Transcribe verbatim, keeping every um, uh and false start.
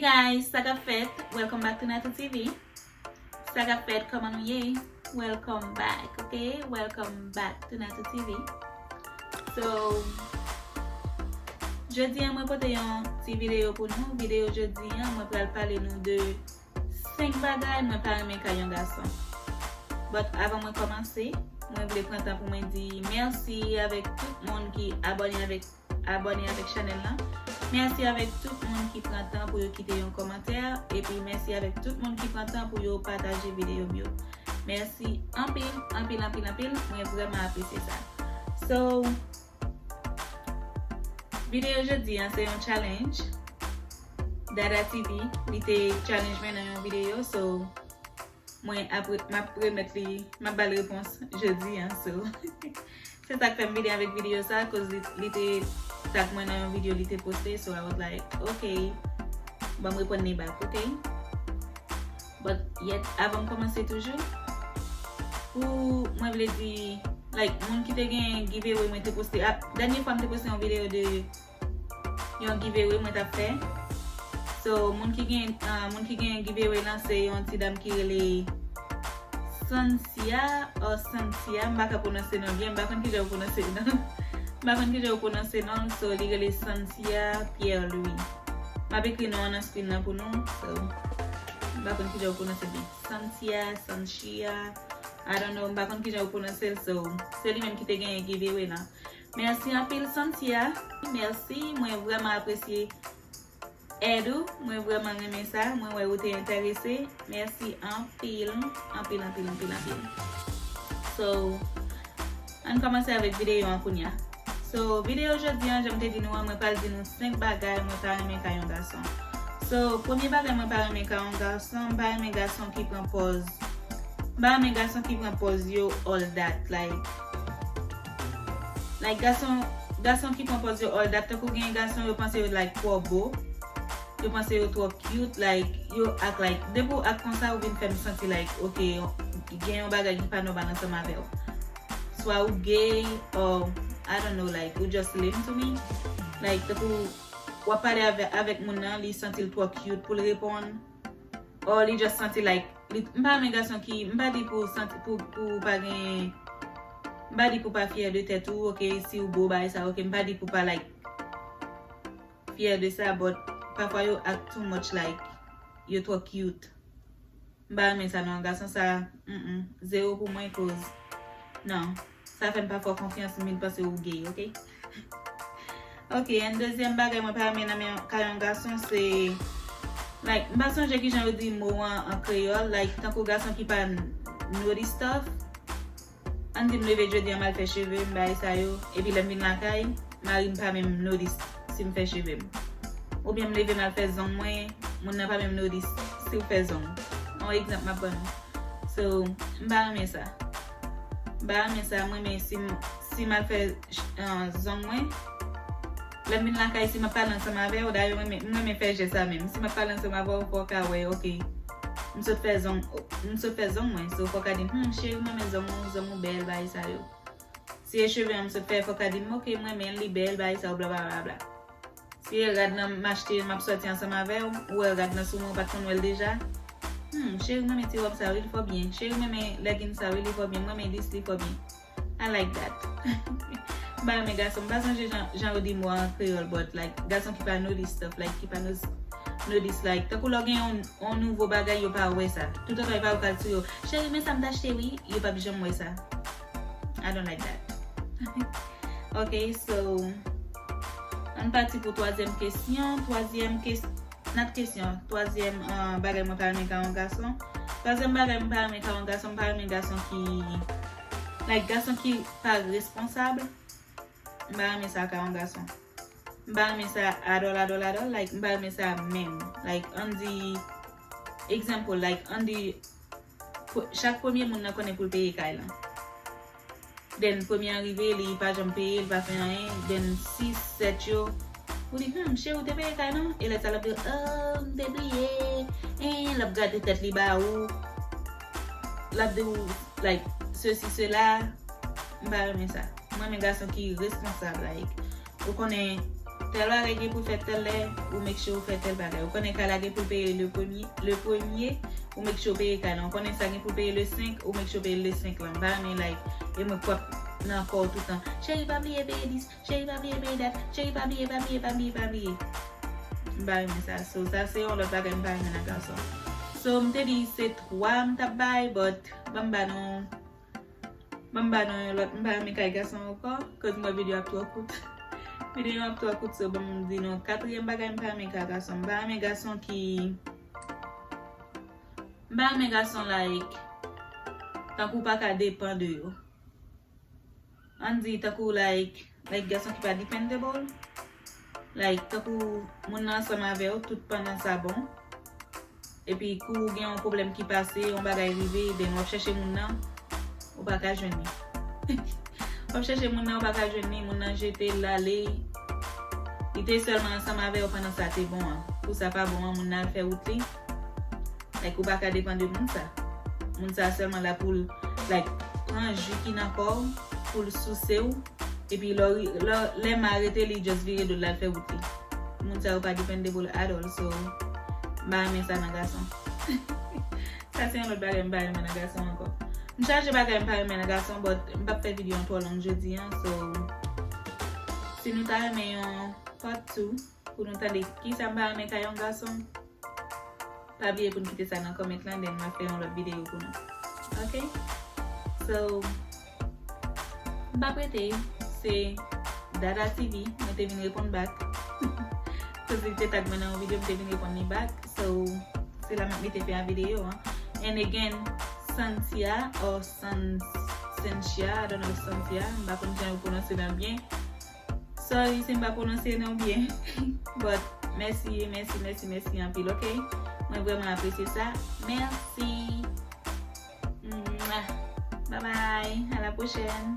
Hey guys, sa k ap fèt? Welcome back to Natou T V. Sa k ap fèt? Kòman nou ye? Welcome back, ok? Welcome back to Natou T V. So, jodi an mwen pote yon ti videyo pou nou. Videyo jodi an mwen pral pale nou de senk bagay mwen pa renmen kay yon gason. But avan mwen kòmanse, mwen vle pran tan pou mwen di mèsi avèk tout moun ki abòne avèk abòne avèk chanèl lan. Mèsi avèk tout moun ki pran tan pou yo kite yon kòmantè, epi mèsi avèk tout moun ki pran tan pou yo pataje videyo m yo. Mèsi anpil, anpil, anpil, anpil. Mwen vrèman apresye sa. So, videyo jodi an se yon challenge. Dada T V, li te challenge mwen nan yon videyo, so mwen ap re- m ap remèt li, m ap ba l repons jodi an, so se sa k fè m vini avèk videyo sa, koz li, li te tag mwen nan yon videyo li te poste, so I was like, ok, ban m reponn li back, ok? But yet, avan m kòmanse toujou, pou mwen vle di, like, moun ki te gen giveaway mwen te poste, a, dènye fwa m te poste yon videyo de yon giveaway mwen t ap fè. So, moun ki gen, ah, moun ki gen giveaway lan se yon ti dam ki rele Sansia or Sansia, m pa ka pwononse non byen, m pa konn kijan yo pwononse non. M pa konn kijan yo pwononse non, so li rele Sansia Pierre Louis. M ap ekri non an nan screen nan pou nou, so m pa konn kijan yo pwononse byen. Sansia, Sanchia, I don't know, m pa konn kijan yo pwononse l, so se li menm ki te genyen giveaway lan. Mèsi anpil Santia. Mèsi, mwen vrèman apresye èd ou. Mwen vrèman renmen sa. Mwen wè ou te enterese. Mèsi anpil, anpil, anpil, anpil, anpil. So, ann kòmanse avèk videyo an kounya. So, videyo jodi an, jan m te di nou an, mwen pral di nou senk bagay mwen pa renmen kay yon gason. So, premye bagay mwen pa renmen kay yon gason, m pa renmen gason ki pran pòz. M pa renmen gason ki pran pòz yo all that, like, like, gason, gason ki pran pòz yo all that, tankou gen gason yo panse yo, like, twò bo, yo panse yo twò cute, like, yo act like, depi w act konsa, ou vin fè m santi, like, ok, gen yon bagay ki pa nòmal ansanm avè w. Swa ou gay, or, I don't know, like, ou just lame to me. Like, tankou w ap pale avè, avèk moun nan, li santi l twò cute pou l reponn. Or li just santi like, li, m pa renmen gason ki, m pa di pou santi, pou, pou pa gen, m pa di pou pa fyè de tèt ou, ok, si ou bo bagay sa, ok, m pa di pou pa like fyè de sa, but pafwa yo act too much like yo twò cute. M pa renmen sa non, gason sa, mm, zewo pou mwen, koz non. Sa fè m pa fè w konfyans, m vin panse ou gay, ok? Ok, and dezyèm bagay mwen pa renmen nan men kay yon gason se, like, m pa sonje kijan yo di mo an an kreyòl, like, tankou gason ki pa notice stuff. Ann di m leve jodi an, m al fè cheve m, bagay sa yo, epi lè m vin lakay, mari m pa menm notice si m fè cheve m. Oubyen m leve m al fè zong mwen, moun nan pa menm notice si w fè zong. Yon egzanp m ap ban nou. So, m pa renmen sa. M pa renmen sa, m renmen si m, si m al fè, ah, zong mwen. Lè m vin lakay, si m ap pale ansanm avè w, dayè m renmen, m renmen fè jès sa menm. Si m ap pale ansanm avè w, fò w ka wè, ok, m sot fè zong, m sot fè zong mwen. So, fò w ka di m, hmm, cheri, m renmen zong ou, zong ou bèl, bagay sa yo. Si e cheve an m sot fè, fò w ka di m, ok, m renmen l, li bèl, bagay sa yo, bla, bla, bla, bla. Si e rad nan m achte, m ap sòti ansanm avè w, ou wè rad nan sou mwen, ou pa t konn wè l deja. Hmm, cheri, m renmen ti wòb sa, wi, li fè w byen. Cheri, m renmen leggings sa, wi, li fè w byen. M renmen dis, li fè w byen. I like that. M pa renmen gason, m pa sonje jan, jan yo di mo an kreyòl, but, like, gason ki pa notice stuff, like, ki pa nos-, notice, like, tankou lè w gen yon, yon nouvo bagay, yo pa wè sa. Toutotan yo pa wè kal sou yo. Cheri, men sa m t achte, wi, yo p ap janm wè sa. I don't like that. Ok, so, ann pati pou twazyèm kesyon. Twazyèm kes-, not kesyon. Twazyèm, ah, bagay mwen pa renmen kay yon gason. Twazyèm bagay mwen pa renmen kay yon gason, m pa renmen gason ki, like, gason ki pa responsab. M pa renmen sa kay yon gason. M pa renmen sa at all, at all, at all. Like, m pa renmen sa menm. Like, ann di, example, like, ann di, Pre-, chak premye moun nan konnen pou l peye kay lan. Then premye an rive, li pa janm peye, li pa fè anyen. Then sis, sèt yo, ou di, hmm, cheri, ou te peye kay non? E lè sa l ap di, oh, m te bliye. Eh, l ap grate tèt li ba ou. L ap di w, like, sesi, sela. M pa renmen sa. M renmen gason ki responsab, like, ou konnen, Tèl bagay gen pou fèt tèl lè, ou make sure ou fè tèl bagay. Ou konnen kay la gen pou peye le premye, le premye, ou make sure ou peye kay la. Ou konnen sa gen pou peye le senk, ou make sure ou peye le senk lan. M pa renmen, like, e mwen k ap nan kò w tout tan. Cheri, pa bliye peye dis, cheri, pa bliye peye dat, cheri, pa bliye, pa bliye, pa bliye, pa bliye. M pa renmen sa. So, sa se yon lòt bagay m pa renmen nan gason. So, m te di se twa m t ap bay, but ban m ba nou Ban m ba nou yon lòt, m pa renmen kay gason ankò, cause m wè videyo ap twò kout. Videyo ap twò kout, so ban m di nou katriyèm bagay m pa renmen kay gason. M pa renmen gason ki, m pa renmen gason, like, tankou w pa ka depan de yo. Ann di tankou, like, like, gason ki pa dependable. Like, tankou moun nan ansanm avè w tout pandan sa bon. Epi kou gen yon pwoblèm ki pase, yon bagay rive, then w ap chèche moun nan, ou pa ka jwenn li. W ap chèche moun nan, ou pa ka jwenn li, moun nan jete l ale. Li te sèlman ansanm avè w pandan sa te bon an. Kou sa pa bon an, moun nan al fè wout li. Like, ou pa ka depan de moun sa. Moun sa sèlman la pou l, like, pran ji ki nan kò w, pou l souse w. Epi lè w ri-, lè, lè m arete li, just vire do l, l al fè wout li. Moun sa yo pa dependable at all, so m pa renmen sa nan gason. Sa se yon lòt bagay m pa renmen nan gason ankò. M chaje bagay m pa renmen nan gason, but m p ap fè videyo an twò long jodi an, so si nou ta renmen yon part two pou nou tande kisa m pa renmen kay yon gason, pa bliye pou n kite sa nan comment lan, then m ap fè yon lòt videyo pou nou. Ok? So, m p ap rete, se Dada T V, mwen te vin reponn back. Koz li te tag mwen nan yon videyo, m te vin reponn li back. So, se la m ap mete fen a videyo an. And again, Santia or San-, Santia, I don't know, Santia, m pa konn jan yo pwononse l byen. Sorry si m pa pwononse non byen. But mèsi, mèsi, mèsi, mèsi anpil, ok? Mwen vrèman apresye sa. Mèsi. Mwah. Bye bye. À la prochaine.